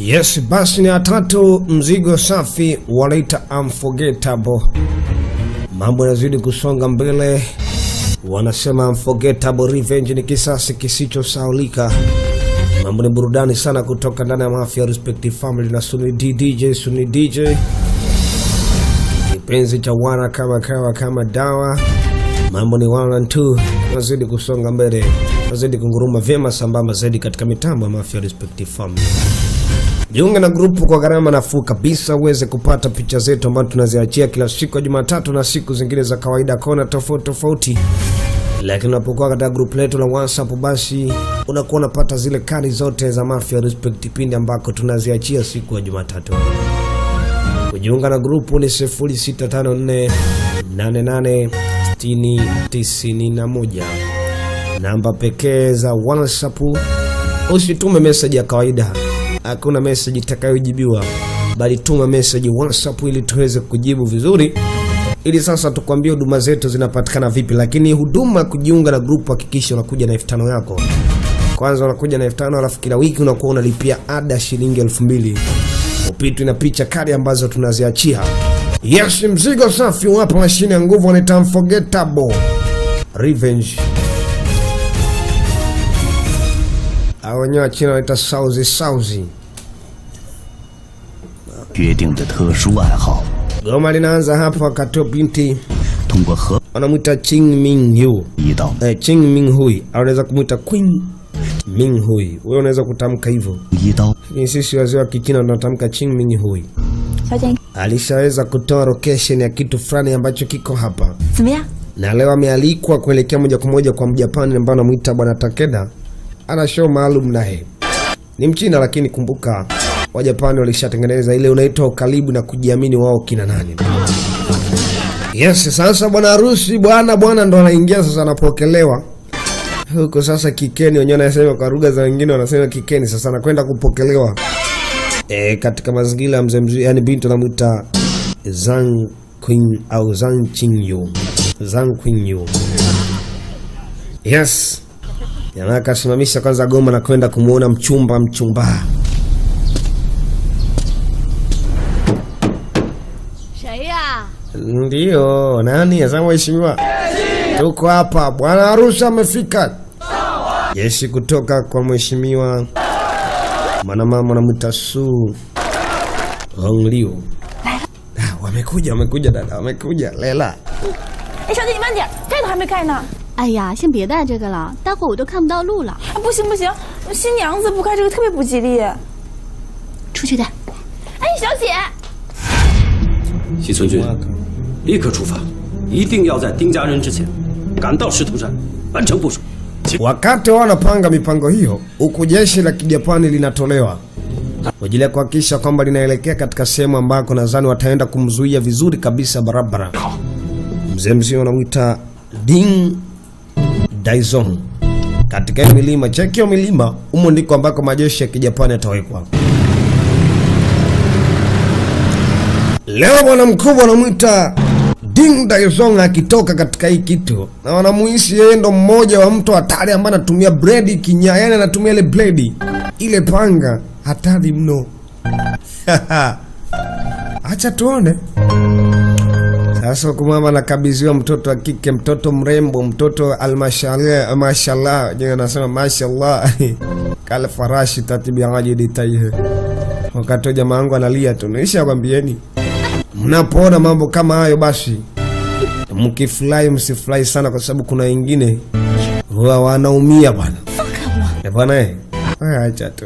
Yes, basi ni watatu, mzigo safi wanaita Unforgettable. Mambo yanazidi kusonga mbele, wanasema Unforgettable Revenge ni kisasi kisichosahaulika. Mambo ni burudani sana kutoka ndani ya Mafia Respective Family na Suni D DJ Suni DJ, kipenzi cha wana kama kawa kama dawa. Mambo ni one and two, nazidi kusonga mbele, nazidi kunguruma vyema sambamba zaidi katika mitambo ya Mafia Respective Family. Jiunge na grupu kwa gharama nafuu kabisa uweze kupata picha zetu ambazo tunaziachia kila siku ya Jumatatu na siku zingine za kawaida kona tofauti tofauti. Lakini unapokuwa katika grupu letu la WhatsApp, basi unakuwa unapata zile kadi zote za Mafia Respect pindi ambako tunaziachia siku ya Jumatatu. Kujiunga na grupu ni 0654 88 60 91, namba pekee za WhatsApp. Usitume message ya kawaida, hakuna message itakayojibiwa, bali tuma message WhatsApp ili tuweze kujibu vizuri, ili sasa tukwambie huduma zetu zinapatikana vipi. Lakini huduma kujiunga na grupu, hakikisha unakuja na 5,000 yako kwanza, unakuja na 5,000 alafu kila wiki unakuwa unalipia ada shilingi 2,000. Upitwi na picha kali ambazo tunaziachia. Yes, mzigo safi wapo, mashine ya nguvu wanaita Unforgettable Revenge. Hao wenyewe wa China wanaita sauzi sauzi. 决定的特殊爱好， Goma linaanza hapo wakati wa binti 通过和 wanamwita Ching Ming Yu. 一道 Eh, Ching Ming Hui au unaweza kumwita Queen Ming Hui. Wewe unaweza kutamka hivyo. 一刀 Lakini sisi wazee wa Kichina tunatamka Ching Ming Hui. 小姐， Alishaweza kutoa location ya kitu fulani ambacho kiko hapa. 怎么样？ Na leo amealikwa kuelekea moja kwa moja kwa Mjapani ambaye anamuita Bwana Takeda. Ana show maalum naye. Ni Mchina lakini kumbuka Wajapani walishatengeneza ile unaitwa ukaribu na kujiamini wao kina nani. Yes, sasa bwana harusi bwana bwana ndo anaingia sasa, anapokelewa huko sasa kikeni, wenyewe wanasema kwa lugha za wengine wanasema kikeni. Sasa anakwenda kupokelewa katika mazingira ya mzee mzee, yani binti anamuita Zhang Qing au Zhang Qingyu, Zhang Qingyu. Yes, jamaa akasimamisha kwanza goma na kwenda kumuona mchumba mchumba. 谁呀？ Ndiyo, nani? Sasa mheshimiwa, tuko hapa, bwana harusi amefika. Jeshi kutoka kwa mheshimiwa mwanamama anamwita Su Hongliu. Ah, wamekuja wamekuja dada, wamekuja Lela. 哎，小姐，你慢点，盖都还没盖呢。 哎呀，先别带这个了，待会儿我都看不到路了。 啊，不行不行，新娘子不盖这个特别不吉利。 出去带。 哎，小姐， 西村君，立刻出发，一定要在丁家人之前赶到石头山，完成部署。 Wakati wao wanapanga mipango hiyo, huku jeshi la Kijapani linatolewa kwa ajili ya kuhakikisha kwamba linaelekea katika sehemu ambako nadhani wataenda kumzuia vizuri kabisa barabara. Mzee mzee wanamwita Ding Daizong katika hiyo milima, cheki hiyo milima, humo ndiko ambako majeshi ya Kijapani yatawekwa. Leo bwana mkubwa anamwita Ding Daizong akitoka katika hii kitu, na wanamuhisi yeye ndo mmoja wa mtu hatari ambaye anatumia blade kinya, yani anatumia ile blade ile panga hatari mno. Acha tuone sasa. Huku mama anakabidhiwa mtoto wa kike, mtoto mrembo, mtoto almashallah, mashallah, je, anasema mashallah kale farashi tatibiaji ditaihe. Wakati jamaa wangu analia tu, nisha kwambieni mnapoona mambo kama hayo basi mkifurahi msifurahi sana, kwa sababu kuna wengine huwa wanaumia bwana. Eh, bwana eh, acha tu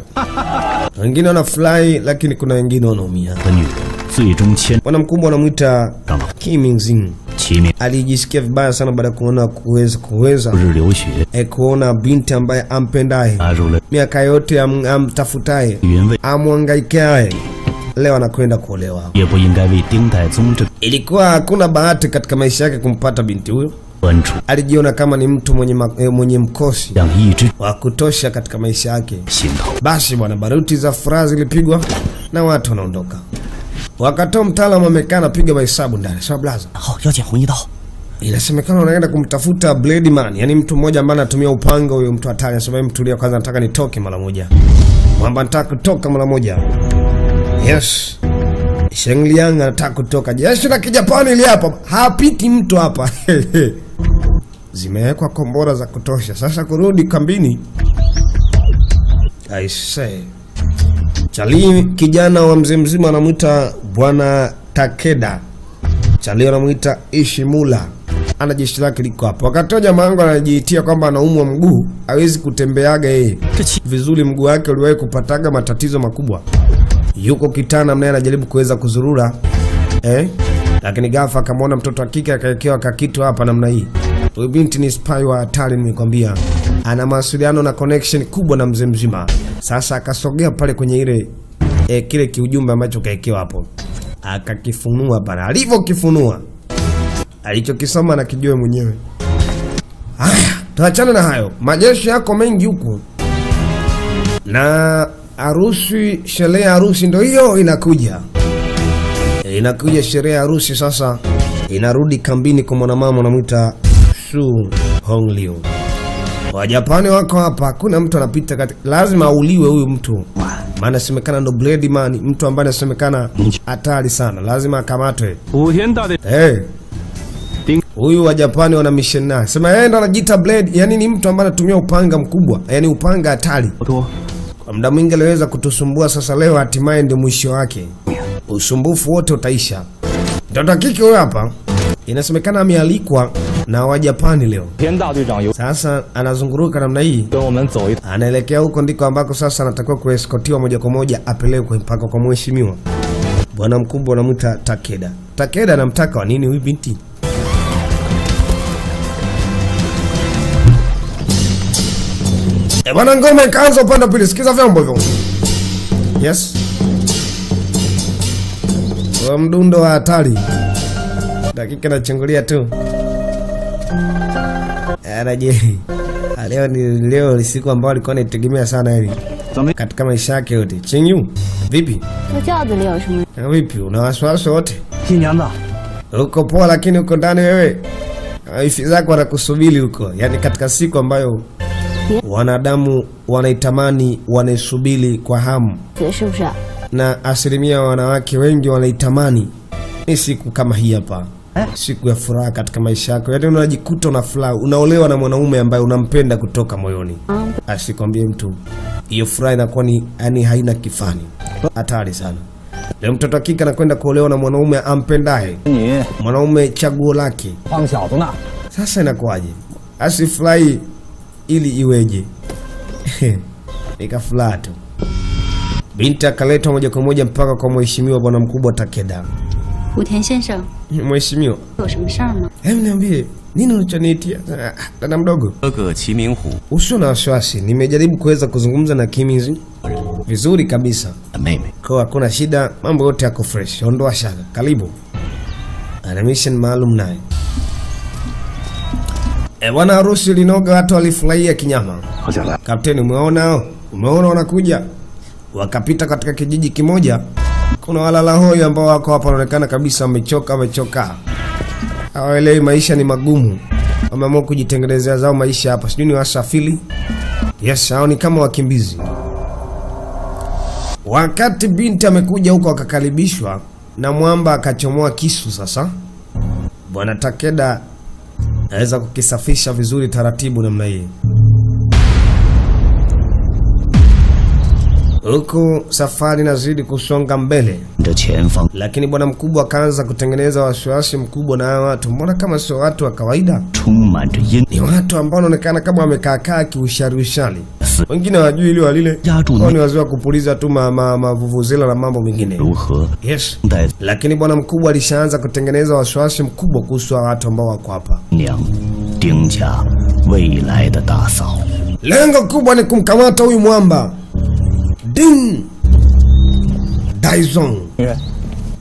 wengine wanafurahi, lakini kuna wengine wanaumia. 的女人最终牵 Bwana mkubwa anamwita 上了 Kim Ming-jin 齐名 alijisikia vibaya sana baada ya kuona kuweza kuweza 日留学， kuona binti ambaye ampendaye 加入了 miaka yote amtafutaye 云卫， amwangaikaye leo anakwenda kuolewa. 也不应该为丁代宗这 Ilikuwa hakuna bahati katika maisha yake kumpata binti huyo. 关注 Alijiona kama ni mtu mwenye, mwenye mkosi 让一直 wa kutosha katika maisha yake. 心头。 Basi bwana, baruti za furaha zilipigwa na watu wanaondoka. Wakati mtaalamu amekaa anapiga mahesabu ndani. Sawa blaza. 好，要见红一刀。 Inasemekana wanaenda kumtafuta Blade Man, yani mtu mmoja ambaye anatumia upanga. Huyo mtu hatari. Anasema mtulia kwanza, nataka nitoke mara moja. Mwamba nataka kutoka mara moja. Yes. Sheng Liang anataka kutoka. Jeshi la Kijapani li hapa. Hapiti mtu hapa. Zimewekwa kombora za kutosha. Sasa kurudi kambini. I say. Chali kijana wa mzee mzima anamwita Bwana Takeda. Chali anamwita Ishimura. Ana jeshi lake liko hapo. Wakati huo jamaa wangu anajiitia kwamba anaumwa mguu, hawezi kutembeaga yeye vizuri, mguu wake uliwahi kupataga matatizo makubwa. Yuko kitana mnaye anajaribu kuweza kuzurura eh? Lakini ghafla akamwona mtoto wa kike akawekewa kakitu hapa namna hii. Huyu binti ni spy wa hatari, nimekwambia. Ana mawasiliano na connection kubwa na mzee mzima. Sasa akasogea pale kwenye ile kile kiujumbe ambacho kaekewa hapo, akakifunua bana. Alivyokifunua alichokisoma anakijua mwenyewe. Haya, tuachane na hayo. Majeshi yako mengi huku na harusi, sherehe ya harusi ndo hiyo inakuja, inakuja sherehe ya harusi sasa, inarudi kambini kwa mwanamama anamwita Su Hongliu. Wajapani wako hapa, hakuna mtu anapita kati, lazima auliwe huyu mtu, maana semekana ndo Blade Man, mtu ambaye anasemekana hatari sana, lazima akamatwe. 武田大队 Hey. Huyu wa Japani wana mission naye. Sema yeye ndo anajiita Blade, yani ni mtu ambaye anatumia upanga mkubwa, yani upanga hatari. 多， Kwa muda mwingi aliweza kutusumbua, sasa leo hatimaye ndio mwisho wake. Usumbufu wote utaisha. Mtoto wa kike huyo hapa inasemekana amealikwa na Wajapani leo. 田大队长有 Sasa anazunguruka namna hii, 跟我们走一趟。 anaelekea huko ndiko ambako sasa anatakiwa kueskotiwa moja kwa moja apelekwe mpaka kwa mheshimiwa bwana mkubwa, anamwita Takeda. Takeda anamtaka wa nini huyu binti? E bwana, ngoma ikaanza upande wa pili. Sikiza vyombo hivyo. Yes, kwa mdundo wa hatari, dakika nachungulia tu. Anaje? Leo ni leo ni siku ambayo alikuwa anaitegemea sana yani 咱们 katika maisha yake yote. Chingyu, vipi? 坐轿子里有什么？ Na vipi, una wasiwasi wote? 新娘子， Uko poa, lakini uko ndani wewe, wifi zako wanakusubiri huko, yaani katika siku ambayo wanadamu wanaitamani, wanaisubiri kwa hamu, 是不是？ na asilimia ya wanawake wengi wanaitamani ni siku kama hii hapa, siku ya furaha katika maisha yako. Yaani unajikuta una furaha, unaolewa na mwanaume ambaye unampenda kutoka moyoni. Asikwambie mtu, hiyo furaha inakuwa ni yani haina kifani, hatari sana. Leo mtoto wa kike anakwenda kuolewa na mwanaume ampendaye, 你 mwanaume chaguo lake. 胖小子呢？ Sasa inakuwaje? Asifurahi ili iweje? Nikafuraha tu. Binti akaletwa moja kwa moja mpaka kwa mheshimiwa bwana mkubwa Takeda. 武田先生， Mheshimiwa, 有什么事儿吗？ hebu niambie nini unachoniitia? Ah, dada mdogo, 哥哥齐明虎 usio na wasiwasi, nimejaribu kuweza kuzungumza na Kimizi vizuri kabisa, 的妹妹， kwa hakuna shida, mambo yote yako fresh, ondoa shaka. Karibu. Ana mission maalum naye. E bwana, harusi linoga, watu walifurahia kinyama. 好小子， Kapteni, umeona hao? Umeona wanakuja? Wakapita katika kijiji kimoja, kuna walala hoi ambao wako hapa, wanaonekana kabisa wamechoka, wamechoka, hawaelewi maisha ni magumu, wameamua kujitengenezea zao maisha hapa, sijui ni wasafiri. Yes, hao ni kama wakimbizi. Wakati binti amekuja huko akakaribishwa na mwamba akachomoa kisu. Sasa bwana Takeda aweza kukisafisha vizuri taratibu namna hii. Huku safari inazidi kusonga mbele, 这前方 lakini bwana mkubwa akaanza kutengeneza wasiwasi mkubwa na hawa watu. Mbona kama sio watu wa kawaida, 充满着阴 ni watu ambao wanaonekana kama wamekaakaa kiushari ushari, wengine hawajui ili walile, Ya dunia. wao ni wazee wa kupuliza tu mavuvuzela na mambo mengine. 如何 Yes, 带 lakini bwana mkubwa alishaanza kutengeneza wasiwasi mkubwa kuhusu hawa watu ambao wako hapa. 娘丁家未来的大嫂。 Lengo kubwa ni kumkamata huyu mwamba Ding Daizong 女人，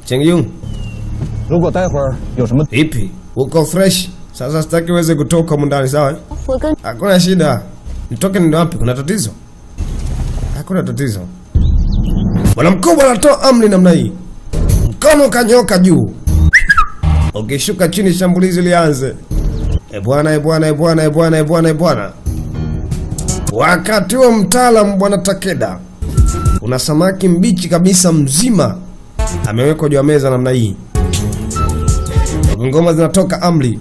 Cheng Yun. 如果待会儿有什么 Vipi, uko fresh? Sasa sitaki uweze kutoka humu ndani, sawa? eh? 我跟 Hakuna shida. Nitoke niende wapi? Kuna tatizo? Hakuna tatizo. Bwana mkubwa anatoa amri namna hii, mkono kanyoka juu, ukishuka chini shambulizi lianze. E bwana, e bwana, e bwana, e bwana, e bwana, e bwana. Wakati huo mtaalamu bwana Takeda, Kuna samaki mbichi kabisa mzima amewekwa juu ya meza namna hii. Ngoma zinatoka amri.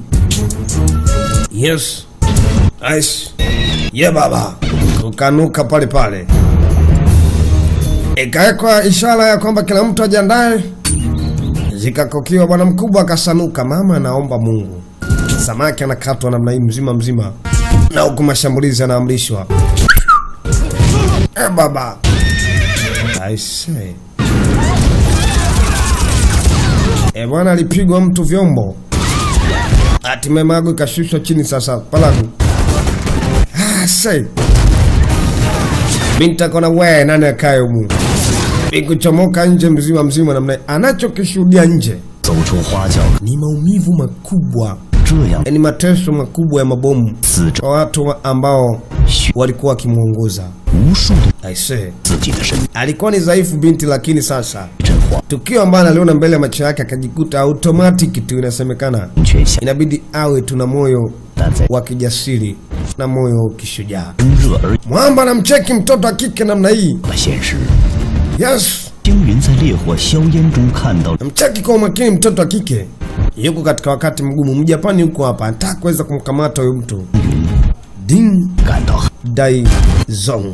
Yes. Nice. Yeah baba. Kukanuka pale pale. Ikawekwa ishara ya kwamba kila mtu ajiandae. Zikakokiwa, bwana mkubwa akasanuka. Mama anaomba Mungu. Samaki anakatwa namna hii mzima mzima, na huku mashambulizi yanaamrishwa. Eh baba. I say. Eh bwana, alipigwa mtu vyombo. Hatimaye mago ikashushwa chini sasa palagu. Ah, say. Binti akona we nani akae humu. Ikuchomoka nje mzima mzima namna anachokishuhudia nje 走出花轿， ni maumivu makubwa, 这样 ni mateso makubwa ya mabomu 死着 kwa watu ambao walikuwa wakimuongoza. 无数的 I say. 自己的身 Alikuwa ni dhaifu binti, lakini sasa 真话 tukio ambalo aliona mbele ya macho yake akajikuta automatic tu, inasemekana 全下， inabidi awe tuna moyo 但在 wa kijasiri na moyo kishujaa. 热而 Mwamba anamcheki mtoto wa kike namna hii. 的现实， Yes, 星云在烈火硝烟中看到 namcheki kwa umakini mtoto wa kike yuko katika wakati mgumu. Mjapani yuko hapa, anataka kuweza kumkamata huyu mtu Ding 感到 Dai Zong.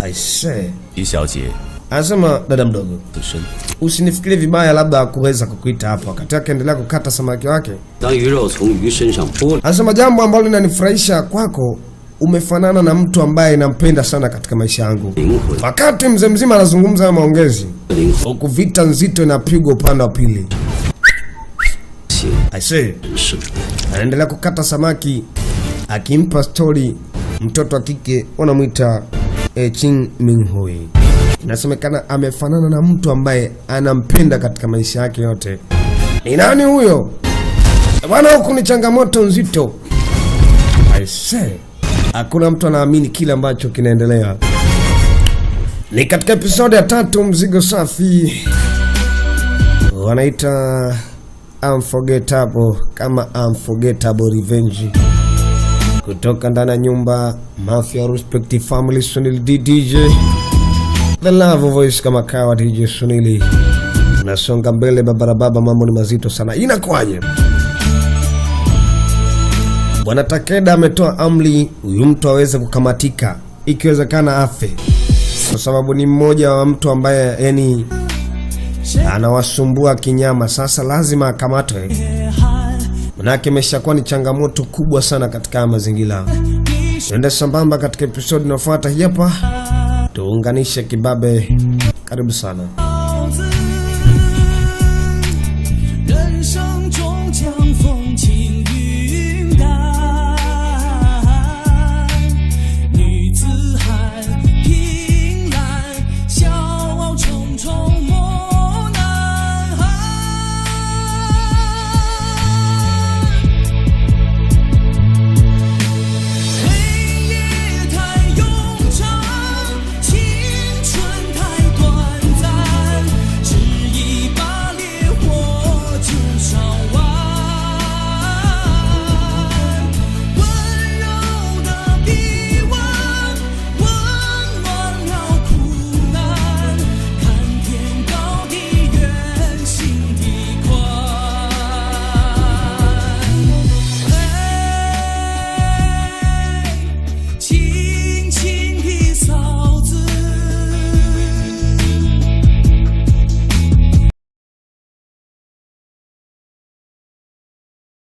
I say, 李小姐 anasema dada mdogo, 此身， usinifikirie vibaya, labda kuweza kukuita hapa. Wakati akiendelea kukata samaki wake, 当鱼肉从鱼身上剥离， anasema jambo ambalo linanifurahisha kwako, umefanana na mtu ambaye nampenda sana katika maisha yangu. 灵魂 Wakati mzee mzima anazungumza hayo maongezi, 灵魂 huku vita nzito inapigwa upande wa pili. 性 I say, 是 anaendelea kukata samaki akimpa stori mtoto wa kike wanamwita Ching Minghui. Inasemekana amefanana na mtu ambaye anampenda katika maisha yake yote. Ni nani huyo bwana? Huku ni changamoto nzito. I say, hakuna mtu anaamini kile ambacho kinaendelea. Ni katika episode ya 3, mzigo safi wanaita Unforgettable kama Unforgettable Revenge, kutoka ndani ya nyumba Mafia Respective Family. Sunil D DJ The Love Voice kama kawa DJ Sunili, tunasonga mbele babarababa, mambo ni mazito sana. Inakuwaje? Bwana Takeda ametoa amri huyu mtu aweze kukamatika, ikiwezekana afe, kwa sababu ni mmoja wa mtu ambaye yani anawasumbua kinyama. Sasa lazima akamatwe, manake imeshakuwa ni changamoto kubwa sana katika mazingira. Tuende sambamba katika episode inayofuata hapa, tuunganishe kibabe. Karibu sana. 人生终将风轻雨。